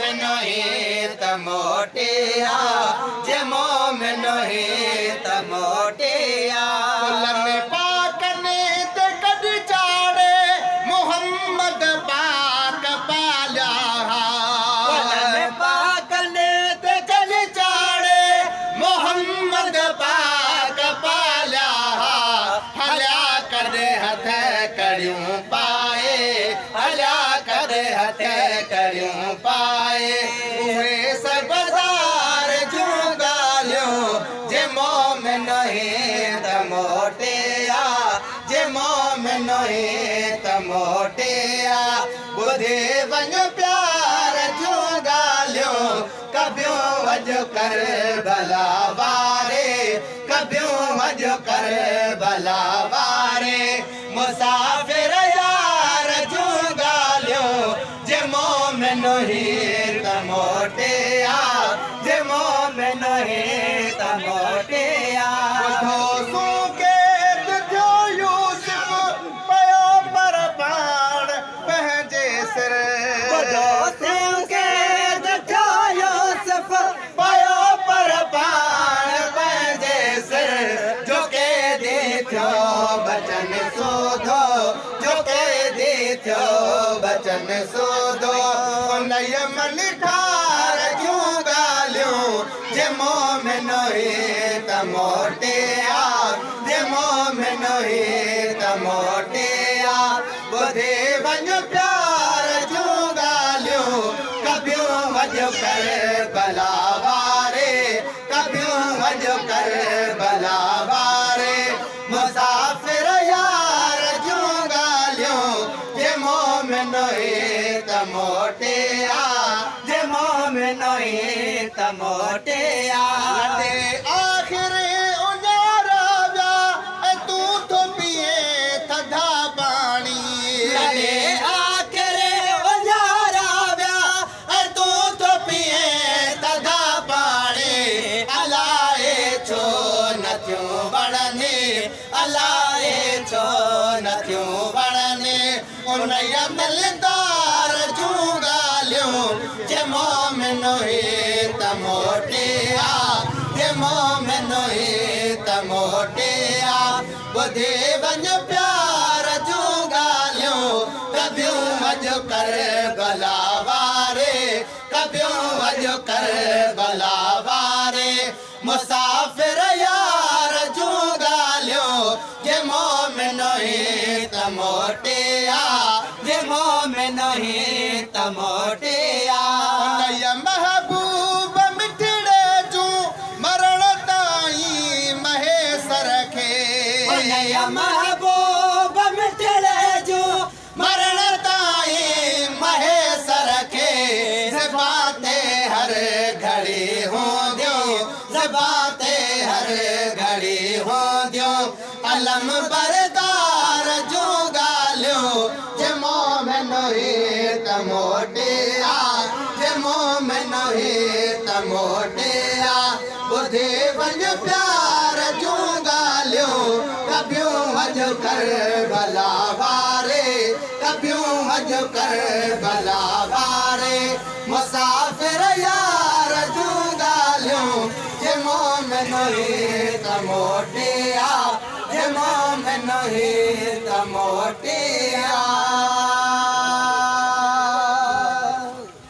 مومن هي ته موٽي آ، جي مومن هي ته موٽي آ. ڪلن پاڪن تي ڪڏ چاڙهي محمد پاڪ پاليا ها. ڪلن پاڪن تي ڪڏ چاڙهي محمد پاڪ پاليا ها. هليا ڪڏهن هٿ ڪڙيون پائي، هليا ڪڏهن هٿ ڪڙيون پائي. اهي سڀ زار جون ڳالهيون، جي مومن هي ته موٽي آ، جي مومن هي ته موٽي آ. ٻڌي وڃ پيار جون ڳالهيون، ڪبيون وڄ ڪربلا واري، ڪبيون وڄ ڪربلا واري. مسافر يار جون ڳالهيون، جي مومن هي ته موٽي آ، جي مومن هي ته موٽي آ. ٻڌو سون قيد ٿيو يوسف پيو پر پاڻ پنهنجي سر. ٻڌو سون قيد ٿيو يوسف پيو پر پاڻ پنهنجي سر. جو قيدي ٿيو بچن سوڌو، جو قيدي ٿيو بچن سوڌو. ان يمن ٺار جون ڳالهيون، جي مومن هي ته موٽي آ، جي مومن هي ته موٽي آ. ٻڌي وڃ پيار جون ڳالهيون، ڪبيون وڄ ڪربلا واري، ڪبيون وڄ ڪربلا واري. مسافر يار جون ڳالهيون، جي مومن هي ته موٽي آ، جي مومن هي ته موٽي آ. لڏي آخر اڃارا ويا ۽ تون ٿو پيئين ٿڌا پاڻي. لڏي آخر اڃارا ويا ۽ تون ٿو پيئين ٿڌا پاڻي. الائي ڇو نٿيون وڻني، الائي ڇو نٿيون وڻني. ان عملدار جون ڳالهيون، جي مومن هي ته موٽي آ، جي مومن هي ته موٽي آ. ٻڌي وڃ پيار جون ڳالهيون، ڪبيون وڄ ڪربلا واري، ڪبيون وڄ ڪربلا واري. مسافر يار جون ڳالهيون، جي مومن هي ته موٽي آ، جي مومن هي ته موٽي آ. ان محبوب مٺڙي جون مرڻ تائين مهيسر کي. ان محبوب مٺڙي جون مرڻ تائين مهيسر کي زبان تي هر گهڙي هونديون، زبان تي هر گهڙي هونديون. علم بردار جون ڳالهيون، جي مومن هي ته موٽي آ، جي مومن هي ته موٽي آ. ٻڌي وڃ پيار جون ڳالهيون، ڪبيون وڄ ڪربلا واري، ڪبيون وڄ ڪربلا واري. مسافر يار جون ڳالهيون، جي مومن هي ته موٽي آ، جي مومن هي ته موٽي آ.